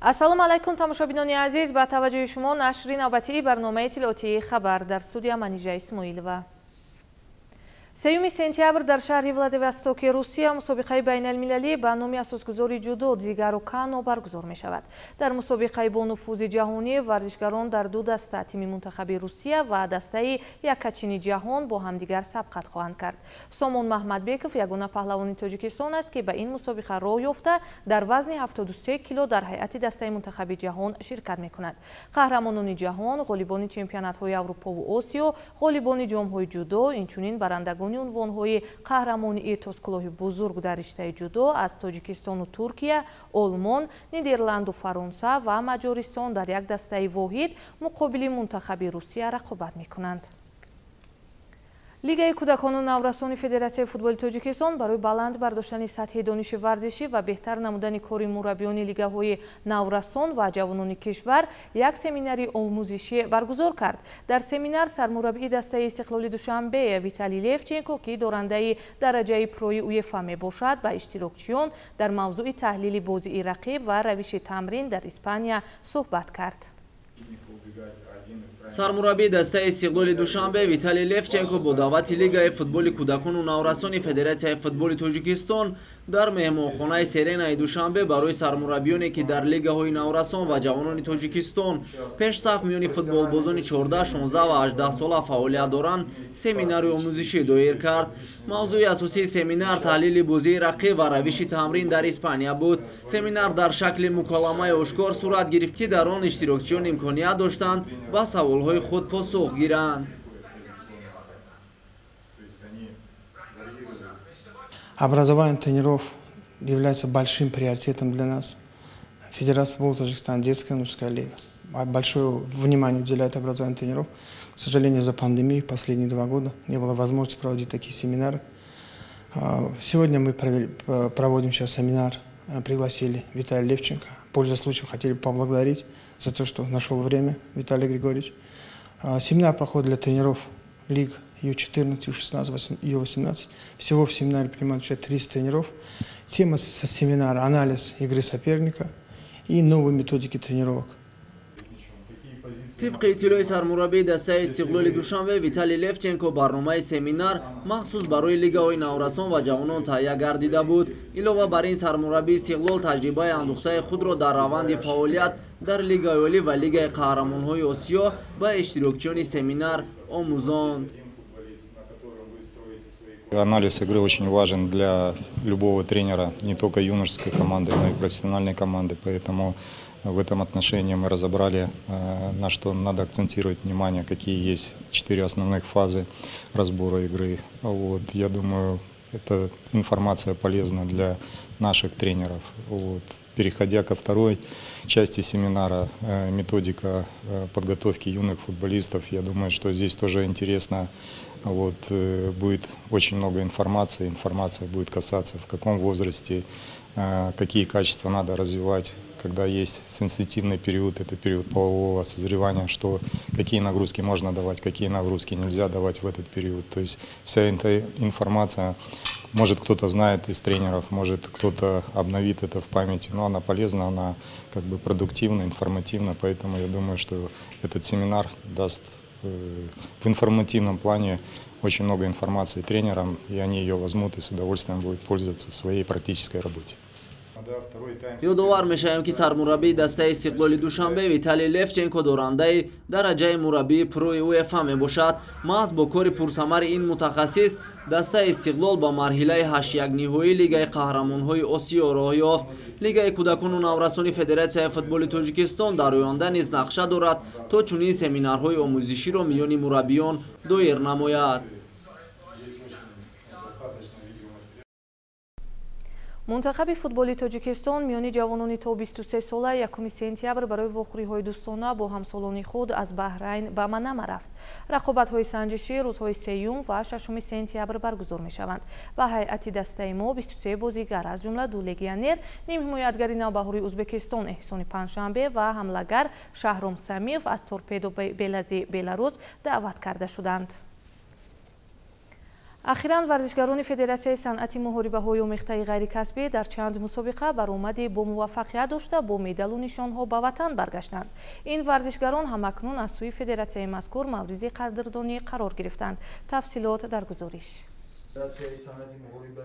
Ассалому алайкум, тамошобинони азиз. Ба таваҷҷӯҳи шумо нашри навбатии барномаи иттилоотии «Хабар». Дар студия Манижа Исмоилова. 3 сентябр дар шаҳри Владивостоки Русия мусобиқаи байналмилалӣ ба номи асосгузори ҷудо Дзигоро Кано баргузор мешавад. Дар мусобиқаи бонуфузи ҷаҳонӣ варзишгарон дар ду даста, тими мунтахаби Русия ва дастаи яккачини ҷаҳон, бо ҳамдигар сабқат хоҳанд кард. Сомон Маҳмадбеков ягона паҳлавони Тоҷикистон аст, ки ба ин мусобиқа роҳ ёфта, дар вазни 73 кило дар ҳайати дастаи мунтахаби ҷаҳон ширкат мекунад. Қаҳрамонони ҷаҳон, ғолибони чемпионатҳои Аврупову Осиё, ғолибони ҷомҳои ҷудо, инчунин барандагони унвонҳои қаҳрамонии тоскулоҳи бузург дар риштаи ҷудо аз Тоҷикистону Туркия, Олмон, Нидерланду Фаронса ва Маҷористон дар як дастаи воҳид муқобили мунтахаби Русия рақобат мекунанд. Лигаи кӯдакону наврасони Федератсияи футболи Тоҷикистон барои баланд бардоштани сатҳи дониши варзишӣ ва беҳтар намудани кори мураббиёни лигаҳои наврасон ва ҷавонони кишвар як семинари омӯзишӣ баргузор кард. Дар семинар сармураббии дастаи Истиқлоли Душанбе Виталий Левченко, ки дорандаи дараҷаи прои УЕФА мебошад, ба иштирокчиён дар мавзӯи таҳлили бозии рақиб ва равиши тамрин дар Испания суҳбат кард. Сармураббии дастаи Истиқлоли Душанбе Виталий Левченко бо даъвати Лигаи футболи кӯдакону наврасони Федератсияи футболи Тоҷикистон дар меҳмонхонаи Серенаи Душанбе барои сармураббиёне, ки дар лигаҳои наврасон ва ҷавонони Тоҷикистон пешсаф миёни футболбозони 14, 16 ва 18 сола фаъолият доранд, семинари омӯзишӣ доир кард. Мавзӯи асосии семинар таҳлили бозии рақиб ва равиши тамрин дар Испания буд. Семинар дар шакли муколамаи ошкор сурат гирифт, ки дар он иштирокчиён имконият доштанд, ба саволҳои худ посух гиранд. Образование тренеров является большим приоритетом для нас. Федерация футбола Таджикистана, детская юношеская лига большое внимание уделяет образованию тренеров. К сожалению, за пандемию последние 2 года не было возможности проводить такие семинары. Сегодня мы проводим сейчас семинар, пригласили Виталия Левченко. Пользуясь случаем, хотели поблагодарить за то, что нашел время Виталий Григорьевич. Семинар проходит для тренеров лиг Ю-14, Ю-16, Ю-18. Всего в семинаре принимают участие 30 тренеров. Тема семинара – анализ игры соперника и новые методики тренировок. Тибқи иттилои сармураббии дастаи Истиқлоли Душанбе Виталий Левченко, барномаи семинар махсус барои лигаҳои наврасон ва ҷавонон таҳия гардида буд. Илова бар ин, сармураббии Истиқлол таҷрибаи андӯхтаи худро дар раванди фаъолият дар Лигаи олӣ ва Лигаи қаҳрамонҳои Осиё ба иштирокчиёни семинар омӯзонд. Анализ игры очень важен для любого тренера, не только юношеской команды, но и профессиональной команды. Поэтому в этом отношении мы разобрали, на что надо акцентировать внимание, какие есть четыре основных фазы разбора игры. Вот, я думаю, эта информация полезна для наших тренеров. Вот. Переходя ко второй части семинара, методика подготовки юных футболистов, я думаю, что здесь тоже интересно. Вот, будет очень много информации. Информация будет касаться, в каком возрасте, какие качества надо развивать, когда есть сенситивный период, это период полового созревания, что, какие нагрузки можно давать, какие нагрузки нельзя давать в этот период. То есть вся эта информация, может, кто-то знает из тренеров, может, кто-то обновит это в памяти, но она полезна, она как бы продуктивна, информативна, поэтому я думаю, что этот семинар даст в информативном плане очень много информации тренерам, и они ее возьмут и с удовольствием будут пользоваться в своей практической работе. Ёдовар мешавем, ки сармураббии дастаи Истиқлоли Душанбе Виталий Левченко дорандаи дараҷаи мураббии прои УЕФА мебошад. Маҳз бо кори пурсамари ин мутахассис дастаи Истиқлол ба марҳилаи ҳаштякниҳоии Лигаи қаҳрамонҳои Осиё роҳ ёфт. Лигаи кӯдакону наврасони Федератсияи футболи Тоҷикистон дар оянда низ нақша дорад, то чунин семинарҳои омӯзиширо миёни мураббиён доир намояд. Мунтахаби футболи Тоҷикистон миёни ҷавонони то 23 сола 1 сентябр барои вохӯриҳои дӯстона бо ҳамсолони худ аз Баҳрайн ба Манама рафт. Рақобатҳои санҷишӣ рӯзҳои 3 ва 6 сентябр баргузор мешаванд. Ба ҳайати дастаи мо 23 бозигар, аз ҷумла ду легионер, нимҳимоятгари Навбаҳори Ӯзбекистон Эҳсони Панҷшанбе ва ҳамлагар Шаҳром Самиев аз Торпедо Белази Беларус даъват карда шуданд. Ахиран варзишгарони Федератсияи санъати муҳорибаҳои омехтаи ғайрикасбӣ дар чанд мусобиқа баромади бо муваффақият дошта бо медалу нишонҳо ба ватан баргаштанд. Ин варзишгарон ҳамакнун аз сӯи федератсияи мазкур мавриди қадрдонӣ қарор гирифтанд. Тафсилот дар гузориш.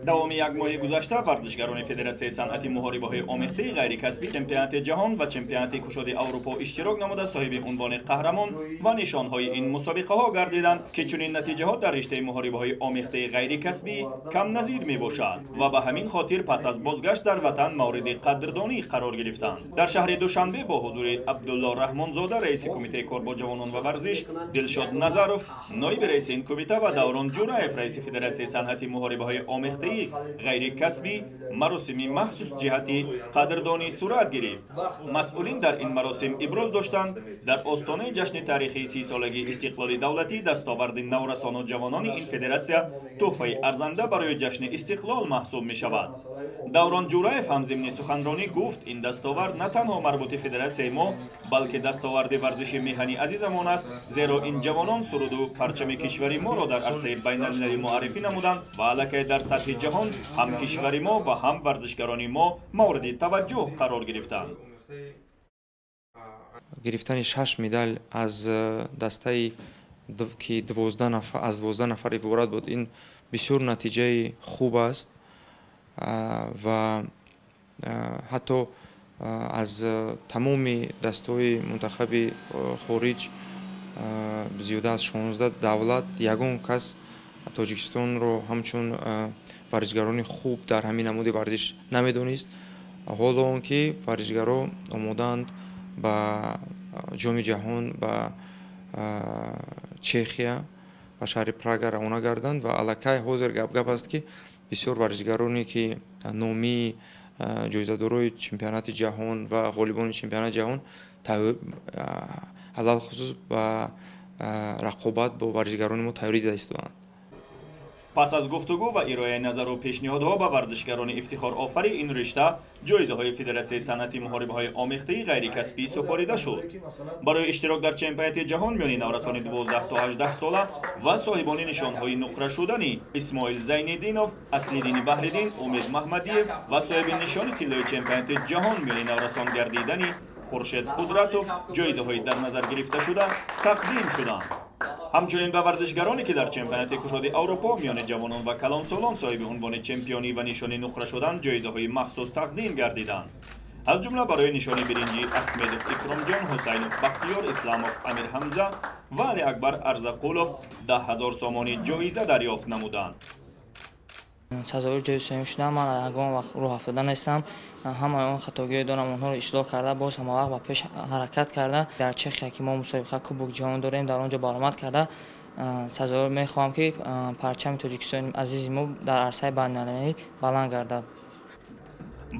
Давоми як моҳи гузашта варзишгарони Федератсияи санъати муҳорибаҳои омехтаи ғайрикасбӣ чемпионати ҷаҳон ва чемпионати кушоди Аврупо иштирок намуда соҳиби унвони қаҳрамон ва нишонҳои ин мусобиқаҳо гардиданд, ки чунин натиҷаҳо дар риштаи муҳорибаҳои омехтаи ғайрикасбӣ камназир мебошад ва ба ҳамин хотир пас аз бозгашт дар ватан мавриди қадрдонӣ қарор гирифтанд. Дар шаҳри Душанбе бо ҳузури Абдулло Раҳмонзода, раиси кумитаи кор бо ҷавонон ва варзиш, Дилшод Назаров, ноиби раиси ин кумита ва Даврон Ҷураев, раиси Федератсияи санъати муҳорибаҳои омехтаи ғайрикасбӣ маросими махсус ҷиҳати қадрдонӣ сурат гирифт. Масъулин дар ин маросим иброз доштанд, дар остонаи ҷашни таърихии 30-солагии истиқлоли давлатӣ дастоварди наврасону ҷавонони ин федератсия тӯҳфаи арзанда барои ҷашни истиқлол маҳсуб мешавад. Даврон Ҷураев ҳам зимни суханронӣ гуфт, ин дастовард на танҳо марбути федератсияи мо, балки дастоварди варзиши меҳани азизамон аст, зеро ин ҷавонон суруду парчами кишвари моро дар арсаи байналмилалӣ муаррифӣ намуданд ва аллакай дар сатҳи ҷаҳон ҳам кишвари мо ва ҳам варзишгарони мо мавриди таваҷҷӯҳ қарор гирифтанд. Гирифтани 6 медал аз дастаи ки 12 нафар аз 12 нафар иборат буд, ин бисёр натиҷаи хуб аст ва ҳатто аз тамоми дастаҳои мунтахаби хориҷ зиёда аз 16 давлат ягон кас Тоҷикистонро ҳамчун варзишгарони хуб дар ҳамин намуди варзиш намедонист. Ҳоло он ки варзишгаро омодаанд ба ҷоми ҷаҳон ба Чехия ба шаҳри Прага равона гарданд ва аллакай ҳозир гап-гап аст, ки бисёр варзишгароне ки номии ҷоизадорои чемпионати ҷаҳон ва ғолибони чемпионати ҷаҳон алалхусус ба рақобат бо варзишгарони мо тайёрӣ дида истоданд. Пас аз гуфтугӯ ва ироаи назару пешниҳодҳо ба варзишгарони ифтихорофари ин ришта ҷоизаҳои Федератсияи санъати муҳорибаҳои омехтаи ғайрикасбӣ супорида шуд. Барои иштирок дар чемпионати ҷаҳон миёни наврасони 12 то 18 сола ва соҳибони нишонҳои нуқра шудани Исмоил Зайниддинов, Аслиддини Баҳриддин, Умед Маҳмадиев ва соҳиби нишони тиллои чемпионати ҷаҳон миёни наврасон гардидани Хуршед Қудратов ҷоизаҳои дар назар гирифташуда тақдим шуданд. Ҳамчунин ба варзишгароне ки дар чемпионати кушоди Аврупо миёни ҷавонон ва калонсолон соҳиби унвони чемпионӣ ва нишони нуқра шуданд ҷоизаҳои махсус тақдим гардиданд. Аз ҷумла барои нишони биринҷӣ Ахмедов Икромҷон, Ҳусайнов Бахтиёр, Исламов Амир Ҳамза ва Алиакбар Арзақулов 10 000 сомонӣ ҷоиза дарёфт намуданд. Сазовори ҷои сеюм шудам. Ман ягон вақт рӯҳ афтода нестам. Ҳамаи он хатогиҳое дорам, онҳоро ислоҳ карда, боз ҳама вақт ба пеш ҳаракат карда. Дар Чехия ки мо мусобиқа Кубок ҷаҳон дорем, дар он ҷо баромад карда сазовор мехоҳам, ки парчами Тоҷикистони азизи мо дар арсаи байналмилалӣ баланд гардад.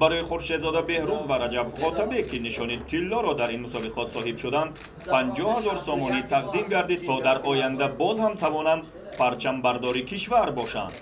Барои Хуршедзода Беҳрӯз ва Раҷаб Хотабек, ки нишони тиллоро дар ин мусобиқот соҳиб шуданд, 50 000 сомонӣ тақдим гардид, то дар оянда боз ҳам тавонанд парчамбардори кишвар бошанд.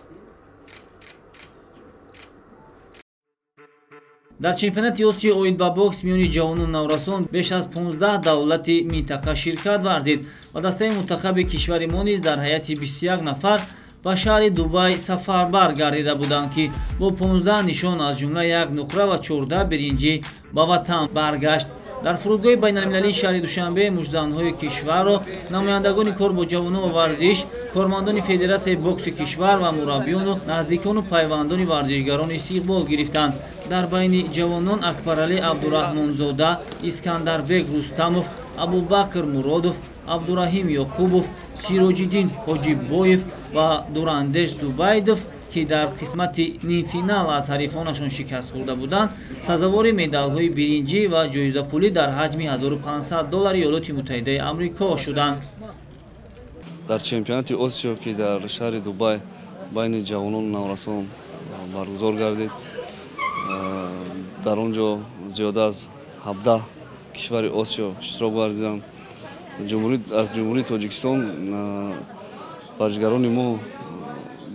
Дар чемпионати Осиё оид ба бокс миёни ҷавону наврасон беш аз 15 давлати минтақа ширкат варзид ва дастаи мунтахаби кишвари мо низ дар ҳайати 21 нафар ба шаҳри Дубай сафарбар гардида буданд, ки бо 15 нишон аз ҷумла як нуқра ва 14 биринҷӣ ба ватан баргашт. Дар фурудгоҳи байналмилалии шаҳри Душанбе мужданҳои кишварро намояндагони кор бо ҷавонон ва варзиш, кормандони Федератсияи бокси кишвар ва мураббиёну наздикону пайвандони варзишгарон истиқбол гирифтанд. Дар байни ҷавонон Акбаралӣ Абдураҳмонзода, Искандарбек Рустамов, Абубакр Муродов, Абдураҳим Ёқубов, Сироҷиддин Ҳоҷибоев ва Дурандеш Зубайдов, ки дар қисмати нимфинал аз ҳарифонашон шикаст хӯрда буданд, сазовори медалҳои биринҷӣ ва ҷоизапулӣ дар ҳаҷми 1500 доллари Иёлоти Муттаҳидаи Амрико шуданд. Дар чемпионати Осиё, ки дар шаҳри Дубай байни ҷавонону наврасон баргузор гардид, дар он ҷо зиёда аз 17 кишвари Осиё иштирок варзиданд. Аз Ҷумҳурии Тоҷикистон варзишгарони мо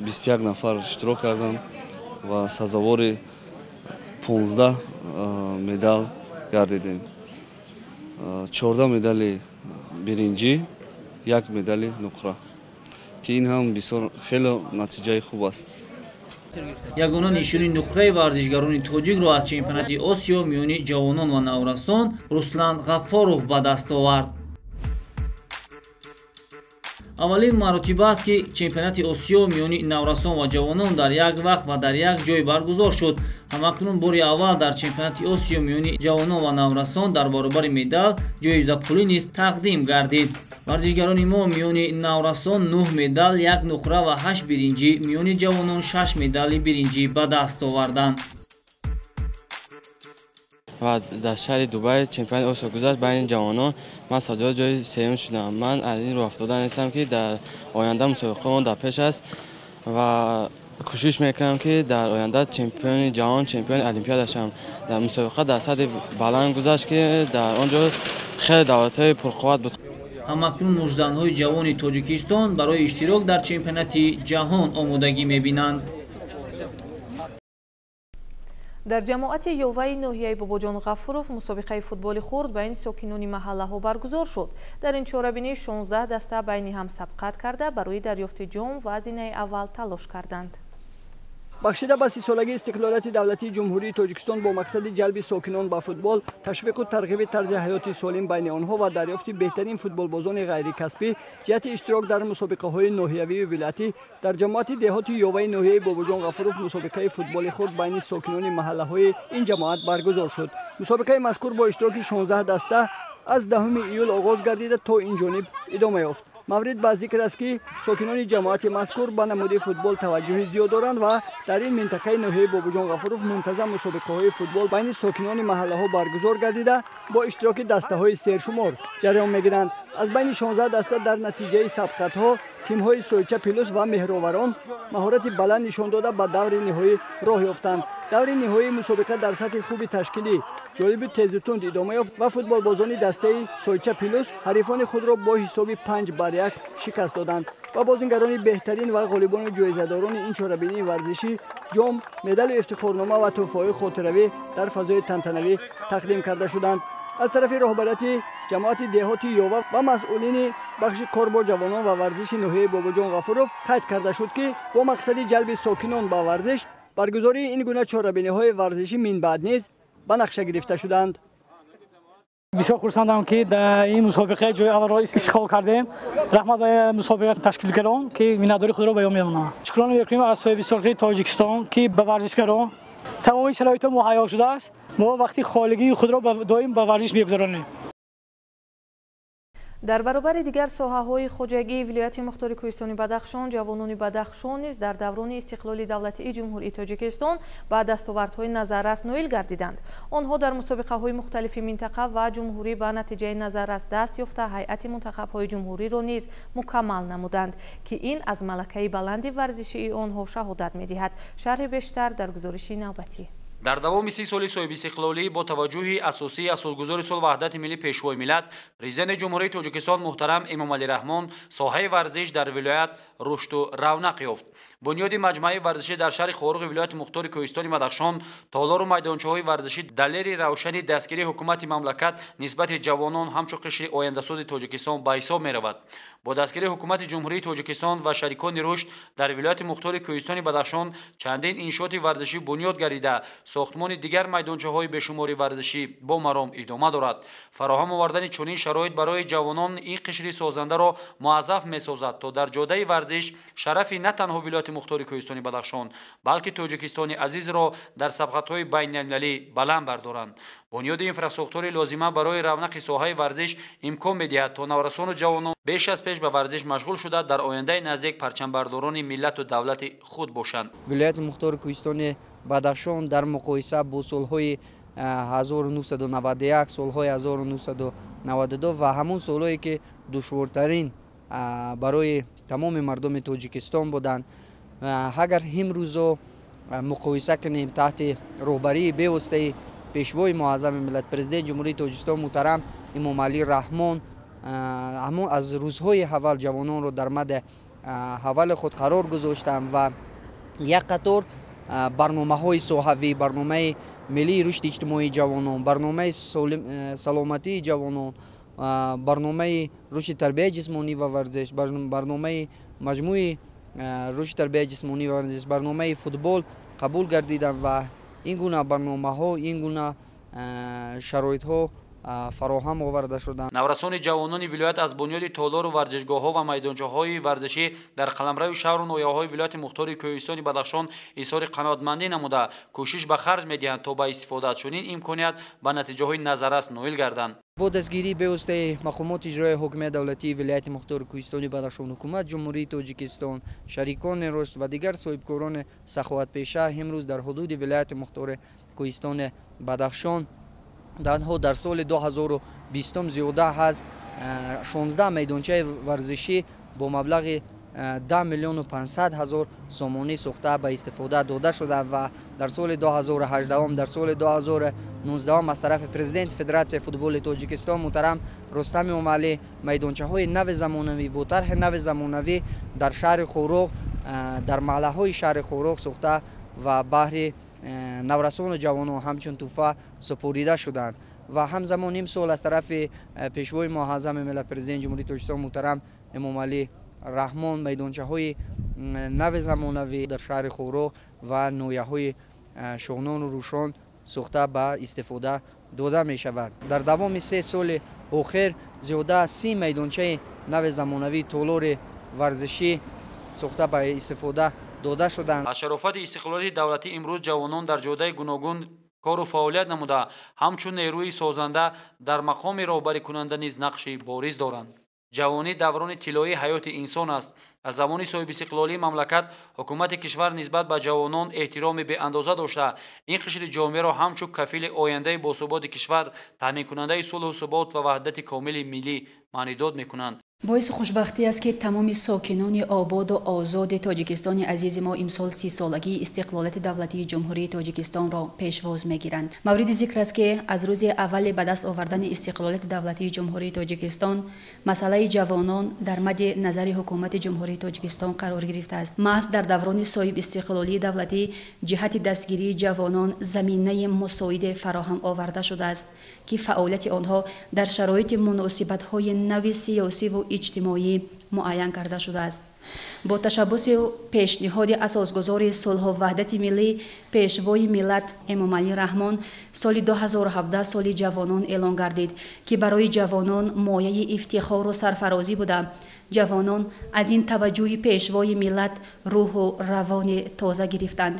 21 нафар иштирок карданд ва сазовори 15 медал гардидем. 14 медали биринҷӣ, 1 медали нуқра. Ки ин ҳам бисёр хеле натиҷаи хуб аст. Ягона нишони нуқраи варзишгарони тоҷикро аз чемпионати Осиё миёни ҷавонон ва наврасон Руслан Ғаффоров ба даст овард. Аввалин маротиба аст, ки чемпионати Осиё миёни наврасон ва ҷавонон дар як вақт ва дар як ҷой баргузор шуд. Ҳамакнун бори аввал дар чемпионати Осиё миёни ҷавонон ва наврасон дар баробари медал ҷоизапулӣ низ тақдим гардид. Варзишгарони мо миёни наврасон 9 медал, 1 нуқра ва 8 биринҷӣ, миёни ҷавонон 6 медали биринҷӣ ба даст оварданд. Ва дар шаҳри Дубай чемпионати Осиё гузашт байни ҷавонон. Ман сазовори ҷои сеюм шудам. Ман аз ин рӯҳафтода нестам, ки дар оянда мусобиқаҳо дар пеш аст ва кӯшиш мекунам, ки дар оянда чемпиони ҷаҳон, чемпиони олимпиада шавам. Дар мусобиқа дар сатҳи баланд гузашт, ки дар он ҷо хеле давлатҳои пурқувват буд. Ҳамакнун муштзанҳои ҷавони Тоҷикистон барои иштирок дар чемпионати ҷаҳон омодагӣ мебинанд. Дар ҷамоати Ёваи ноҳияи Бобоҷон Ғафуров мусобиқаи футболи хурд байни сокинони маҳаллаҳо баргузор шуд. Дар ин чорабинӣ 16 даста байни ҳам сабқат карда, барои дарёфти ҷом ва зинаи аввал талош карданд. Бахшида ба 30-солагии истиқлолияти давлатии Ҷумҳурии Тоҷикистон бо мақсади ҷалби сокинон ба футбол, ташвиқу тарғиби тарзи ҳаёти солим байни онҳо ва дарёфти беҳтарин футболбозони ғайрикасбӣ ҷиҳати иштирок дар мусобиқаҳои ноҳиявию вилоятӣ дар ҷамоати деҳоти Ёваи ноҳияи Бобоҷон Ғафуров мусобиқаи футболи хурд байни сокинони маҳаллаҳои ин ҷамоат баргузор шуд. Мусобиқаи мазкур бо иштироки 16 даста аз 10 июл оғоз гардида, то ин ҷониб идома ёфт. Маврид ба зикр аст, ки сокинони ҷамоати мазкур ба намуди футбол таваҷҷӯҳи зиёд доранд ва дар ин минтақаи ноҳияи Бобоҷон Ғафуров мунтазам мусобиқаҳои футбол байни сокинони маҳаллаҳо баргузор гардида, бо иштироки дастаҳои сершумор ҷараён мегиранд. Аз байни 16 даста дар натиҷаи сабқатҳо тимҳои Сойча Плюс ва Меҳроварон маҳорати баланд нишон дода, ба даври ниҳоӣ роҳ ёфтанд. Даври ниҳоии мусобиқа дар сатҳи хуби ташкилӣ, ҷолибу тезутунд идома ёфт ва футболбозони дастаи Сойча Плюс ҳарифони худро бо ҳисоби 5-1 шикаст доданд ва бозингарони беҳтарин ва ғолибону ҷоизадорони ин чорабинии варзишӣ ҷом, медалу ифтихорнома ва тӯҳфаҳои хотиравӣ дар фазои тантанавӣ тақдим карда шуданд. Аз тарафи роҳбарияти ҷамоати деҳоти Ёва ва масъулини бахши кор бо ҷавонон ва варзиши ноҳияи Бобоҷон Ғафуров қайд карда шуд, ки бо мақсади ҷалби сокинон ба варзиш баргузории ин гуна чорабиниҳои варзишӣ минбаъд низ ба нақша гирифта шуданд. Бисёр хурсандам, ки дар ин мусобиқа ҷои аввалро ишғол кардем. Раҳмат ба мусобиқа ташкилгарон, ки миннатдории худро баён менамоям. Шукрона мекунем аз соҳиби Тоҷикистон, ки ба варзишгарон тамоми шароитҳо муҳайё шудааст. Мо вақти холигии худро доим ба варзиш мегузаронем. Дар баробари дигар соҳаҳои хоҷагии вилояти мухтори кӯҳистони Бадахшон, ҷавонони Бадахшон низ дар даврони истиқлоли давлатии Ҷумҳурии Тоҷикистон ба дастовардҳои назаррас ноил гардиданд. Онҳо дар мусобиқаҳои мухталифи минтақа ва ҷумҳурӣ ба натиҷаи назаррас даст ёфта, ҳайати мунтахабҳои ҷумҳуриро низ мукаммал намуданд, ки ин аз малакаи баланди варзишии онҳо шаҳодат медиҳад. Шарҳи бештар дар гузориши навбатӣ. Дар давоми 30 соли соҳибистиқлолӣ бо таваҷҷӯҳи асосии асосгузори сулҳ ваҳдати миллӣ, Пешвои миллат, Президенти Ҷумҳурии Тоҷикистон муҳтарам Эмомалӣ Раҳмон соҳаи варзиш дар вилоят рушду равнақ ёфт. Бунёди маҷмӯаи варзишӣ дар шаҳри Хоруғи вилояти мухтори кӯҳистони Бадахшон, толору майдончаҳои варзишӣ далели равшани дастгирии ҳукумати мамлакат нисбати ҷавонон ҳамчун қишри ояндасози Тоҷикистон ба ҳисоб меравад. Бо дастгирии ҳукумати Ҷумҳурии Тоҷикистон ва шарикони рушд дар вилояти мухтори кӯҳистони Бадахшон чандин иншооти варзишӣ бунёд гардида, сохтмони дигар майдончаҳои бешумори варзишӣ бо маром идома дорад. Фароҳам овардани чунин шароит барои ҷавонон ин қишри созандаро муаззаф месозад, то дар ҷодаи варзиш шарафи на танҳо вилояти мухтори кӯҳистони Бадахшон, балки Тоҷикистони азизро дар сабқатҳои байналмилалӣ баланд бардоранд. Бунёди инфрасохтори лозима барои равнақи соҳаи варзиш имкон медиҳад, то наврасону ҷавонон беш аз пеш ба варзиш машғул шуда, дар ояндаи наздик парчамбардорони миллату давлати худ бошанд. Вилояти мухтори кӯҳистони Бадахшон дар муқоиса бо солҳои 1991, солҳои 1992 ва ҳамон солҳое ки душвортарин барои тамоми мардуми Тоҷикистон буданд, агар имрӯзо муқоиса кунем, таҳти роҳбарии бевоситаи Пешвои муаззами миллат, Президенти Ҷумҳурии Тоҷикистон муҳтарам Эмомалӣ Раҳмон, ҳамон аз рӯзҳои аввал ҷавононро дар мадди аввали худ қарор гузоштанд ва як қатор барномаҳои соҳавӣ, барномаи миллии рушди иҷтимоии ҷавонон, барномаи саломатии ҷавонон, барномаи рушди тарбияи ҷисмонӣ ва варзиш, барномаи маҷмӯи рушди тарбияи ҷисмонӣ ва варзиш барномаи футбол қабул гардиданд ва ин гуна барномаҳо, ин гуна шароитҳо фароҳам оварда шуданд. Наврасони ҷавонони вилоят аз бунёди толору варзишгоҳҳо ва майдончаҳои варзишӣ дар қаламрави шаҳру ноҳияҳои вилояти мухтори Кӯҳистони Бадахшон изҳори қаноатмандӣ намуда, кӯшиш ба харҷ медиҳанд, то ба истифода аз чунин имконият ба натиҷаҳои назаррас ноил гарданд. Бо дастгирии бевоситаи мақомоти иҷроияи ҳокимияти давлатии вилояти мухтори Кӯҳистони Бадахшон, ҳукумат Ҷумҳурии Тоҷикистон, шарикони рушд ва дигар соҳибкорони саховатпеша имрӯз дар ҳудуди вилояти мухтори Кӯҳистони Бадахшон танҳо дар соли 2020 зиёда аз 16 майдончаи варзишӣ бо маблағи 10 миллиону 500 ҳазор сомонӣ сохта ба истифода дода шуда ва дар соли 2018, дар соли 2019 аз тарафи президенти Федератсияи футболи Тоҷикистон муҳтарам Рустам Эмомалӣ майдончаҳои нави замонавӣ бо тарҳи нави замонавӣ дар шаҳри Хоруғ, дар маҳаллаҳои шаҳри Хоруғ сохта ва баҳри наврасону ҷавонон ҳамчун тӯҳфа супорида шуданд. Ва ҳамзамон имсол аз тарафи пешвои муаззами миллат, президенти Ҷумҳурии Тоҷикистон муҳтарам Эмомалӣ Раҳмон майдончаҳои нави замонавӣ дар шаҳри Хоруғ ва ноҳияҳои Шоҳнону Рӯшон сохта ба истифода дода мешавад. Дар давоми 3 соли охир зиёда аз 30 майдончаи нави замонавӣ, толори варзишӣ сохта ба истифода дода шуданд. Аз шарофати истиқлолияти давлатӣ имрӯз ҷавонон дар ҷодаи гуногун кору фаъолият намуда, ҳамчун нерӯи созанда дар мақоми роҳбарикунанда низ нақши бориз доранд. Ҷавонӣ даврони тиллоии ҳаёти инсон аст. Аз замони соҳибистиқлолии мамлакат ҳукумати кишвар нисбат ба ҷавонон эҳтироми беандоза дошта, ин қишри ҷомеаро ҳамчун кафили ояндаи босуботи кишвар, таъминкунандаи сулҳу субот ва ваҳдати комили миллӣ маънидод мекунанд. Боиси хушбахтӣ аст, ки тамоми сокинони ободу озоди Тоҷикистони азизи мо имсол 30-солагии истиқлолияти давлатии Ҷумҳурии Тоҷикистонро пешвоз мегиранд. Мавриди зикр аст, ки аз рӯзи аввали ба даст овардани истиқлолияти давлатии Ҷумҳурии Тоҷикистон масъалаи ҷавонон дар мадди назари ҳукумати Ҷумҳурии Тоҷикистон қарор гирифтааст. Маҳз дар даврони соҳибистиқлолии давлатӣ ҷиҳати дастгирии ҷавонон заминаи мусоиде фароҳам оварда шудааст, ки фаъолияти онҳо дар шароити муносибатҳои нави сиёсиву иҷтимоӣ муайян карда шудааст. Бо ташаббуси пешниҳоди асосгузори сулҳу ваҳдати миллӣ, пешвои миллат Эмомалӣ Раҳмон соли 2017 соли ҷавонон эълон гардид, ки барои ҷавонон мояи ифтихору сарфарозӣ буда. Ҷавонон аз ин таваҷҷӯҳи пешвои миллат рӯҳу равони тоза гирифтанд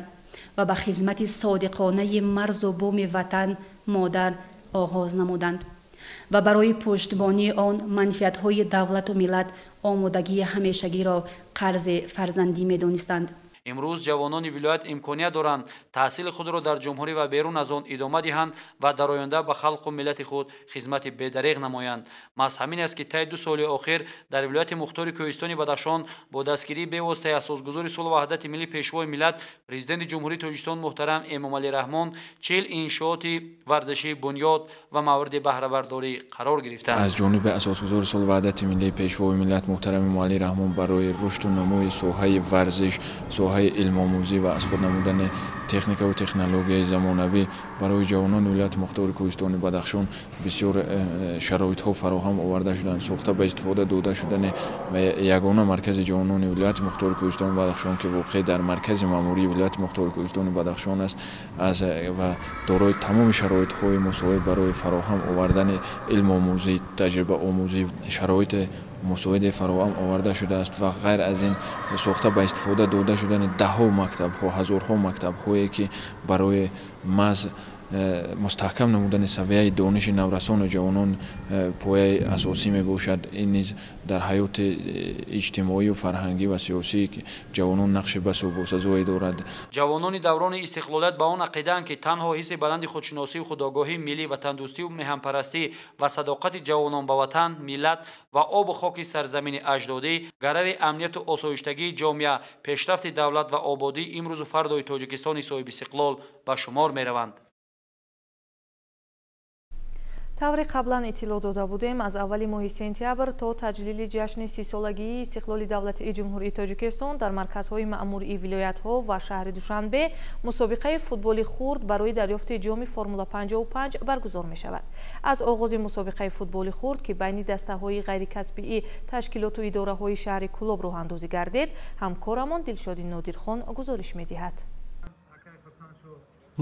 ва ба хизмати содиқонаи марзу буми ватан модар оғоз намуданд ва барои пуштбонии он манфиатҳои давлату миллат омодагии ҳамешагиро қарзи фарзандӣ медонистанд. Имрӯз ҷавонони вилоят имконият доранд таҳсили худро дар ҷумҳурӣ ва берун аз он идома диҳанд ва дар оянда ба халқу миллати худ хизмати бедареғ намоянд. Маҳз ҳамин аст, ки таи 2 соли охир дар вилояти мухтори Кӯҳистони Бадахшон бо дастгирии бевоситаи асосгузори сулҳу ваҳдати миллӣ, пешвои миллат, президенти Ҷумҳурии Тоҷикистон муҳтарам Эмомалӣ Раҳмон 40 иншооти варзишӣ бунёд ва мавриди баҳрабардорӣ қарор гирифтанд. Аз ҷониби асосгузори сулҳу ваҳдати миллӣ, пешвои миллат муҳтарам Эмомалӣ Раҳмон барои рушду нумӯи соҳаи варзиш, соҳаи илмомӯзӣ ва аз худ намудани техникаву технологияи замонавӣ барои ҷавонони вилояти мухтори Кӯҳистони Бадахшон бисёр шароитҳо фароҳам оварда шуданд. Сохта ба истифода дода шудани ягона маркази ҷавонони вилояти мухтори Кӯҳистони Бадахшон, ки воқеъ дар маркази маъмурии вилояти мухтори Кӯҳистони Бадахшон аст ва дорои тамоми шароитҳои мусоид барои фароҳам овардани илмомӯзӣ, таҷрибаомӯзӣ шароити мусоиде фароҳам оварда шудааст ва ғайр аз ин сохта ба истифода дода шудани даҳҳо мактабҳо, ҳазорҳо мактабҳое, ки барои маҳз мустаҳкам намудани савияи дониши наврасону ҷавонон пояи асосӣ мебошад. Ин низ дар ҳаёти иҷтимоию фарҳангӣ ва сиёсии ҷавонон нақши басу босазое дорад. Ҷавонони даврони истиқлолият ба он ақидаанд, ки танҳо ҳисси баланди худшиносию худогоҳии миллӣ, ватандӯстию меҳанпарастӣ ва садоқати ҷавонон ба ватан, миллат ва обу хоки сарзамини аҷдодӣ гарави амнияту осоиштагии ҷомеа, пешрафти давлат ва ободии имрӯзу фардои Тоҷикистони соҳибистиқлол ба шумор мераванд. Тавре қаблан иттилоъ дода будем, аз аввали моҳи сентябр то таҷлили ҷашни 30-солагии истиқлоли давлатии Ҷумҳурии Тоҷикистон дар марказҳои маъмурии вилоятҳо ва шаҳри Душанбе мусобиқаи футболи хурд барои дарёфти ҷоми Формула 55 баргузор мешавад. Аз оғози мусобиқаи футболи хурд, ки байни дастаҳои ғайрикасбии ташкилоту идораҳои шаҳри Кӯлоб роҳандозӣ гардид, ҳамкорамон Дилшоди Нодирхон гузориш медиҳад.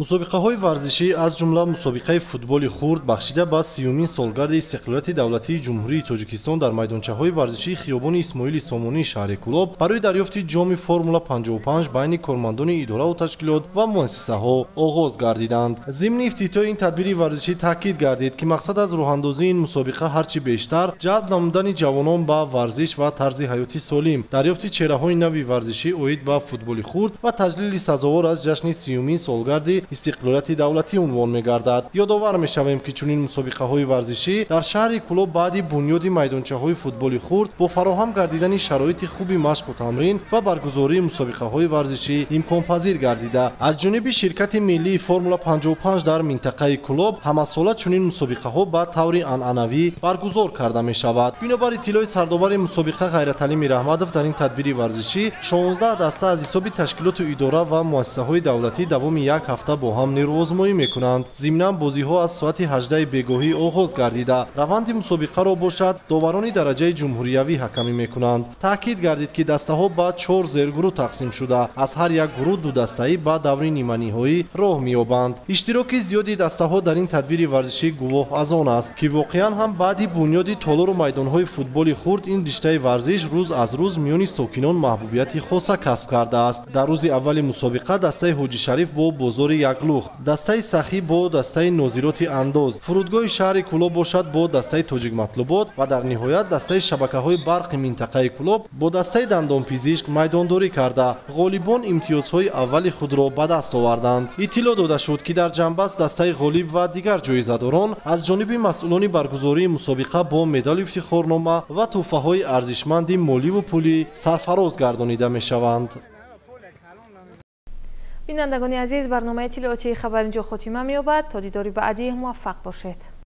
Мусобиқаҳои варзишӣ, аз ҷумла мусобиқаи футболи хурд, бахшида ба 30-умин солгарди истиқлолияти давлатии Ҷумҳурии Тоҷикистон дар майдончаҳои варзишии хиёбони Исмоили Сомонии шаҳри Кӯлоб барои дарёфти ҷоми Формула 55 байни кормандони идораву ташкилот ва муассисаҳо оғоз гардиданд. Зимни ифтитоҳи ин тадбири варзишӣ таъкид гардид, ки мақсад аз роҳандозии ин мусобиқа ҳарчи бештар ҷалб намудани ҷавонон ба варзиш ва тарзи ҳаёти солим, дарёфти чеҳраҳои нави варзишӣ оид ба футболи хурд ва таҷлили сазовор аз ҷашни 30-умин солгарди истиқлолияти давлатӣ унвон мегардад. Ёдовар мешавем, ки чунин мусобиқаҳои варзишӣ дар шаҳри Кӯлоб баъди бунёди майдончаҳои футболи хурд бо фароҳам гардидани шароити хуби машқу тамрин ва баргузории мусобиқаҳои варзишӣ имконпазир гардида, аз ҷониби ширкати миллии Формула 55 дар минтақаи Кӯлоб ҳамасола чунин мусобиқаҳо ба таври анъанавӣ баргузор карда мешавад. Бинобар иттилои сардовари мусобиқа Ғайраталӣ Мираҳмадов, дар ин тадбири варзишӣ 16 даста аз ҳисоби ташкилоту идора ва муассисаҳои давлатӣ давоми як ҳафта бо ҳам нерӯозмоӣ мекунанд. Зимнан бозиҳо аз соати 18 бегоҳӣ оғоз гардида, раванди мусобиқаро бошад доварони дараҷаи ҷумҳуриявӣ ҳакамӣ мекунанд. Таъкид гардид, ки дастаҳо ба 4 зергурӯҳ тақсим шуда, аз ҳар як гурӯҳ ду дастаӣ ба даври ниманиҳоӣ роҳ меёбанд. Иштироки зиёди дастаҳо дар ин тадбири варзишӣ гувоҳ аз он аст, ки воқеан ҳам баъди бунёди толору майдонҳои футболи хурд ин риштаи варзиш рӯз аз рӯз миёни сокинон маҳбубияти хоса касб кардааст. Дар рӯзи аввали мусобиқа дастаи Ҳоҷи Шариф бо бозори Яклухт, дастаи Сахӣ бо дастаи Нозироти Андоз, фурудгоҳи шаҳри Кӯлоб бошад бо дастаи Тоҷикматлубот ва дар ниҳоят дастаи шабакаҳои барқи минтақаи Кӯлоб бо дастаи Дандонпизишк майдондорӣ карда, ғолибон имтиёзҳои аввали худро ба даст оварданд. Иттилоъ дода шуд, ки дар ҷанбаст дастаи ғолиб ва дигар ҷоизадорон аз ҷониби масъулони баргузории мусобиқа бо медали ифтихорнома ва тӯҳфаҳои арзишманди моливу пулӣ сарфароз гардонида мешаванд. Бинандагони азиз, барномаи иттилоотии хабар инҷо хотима меёбад. То дидори баъдӣ муваффақ бошед.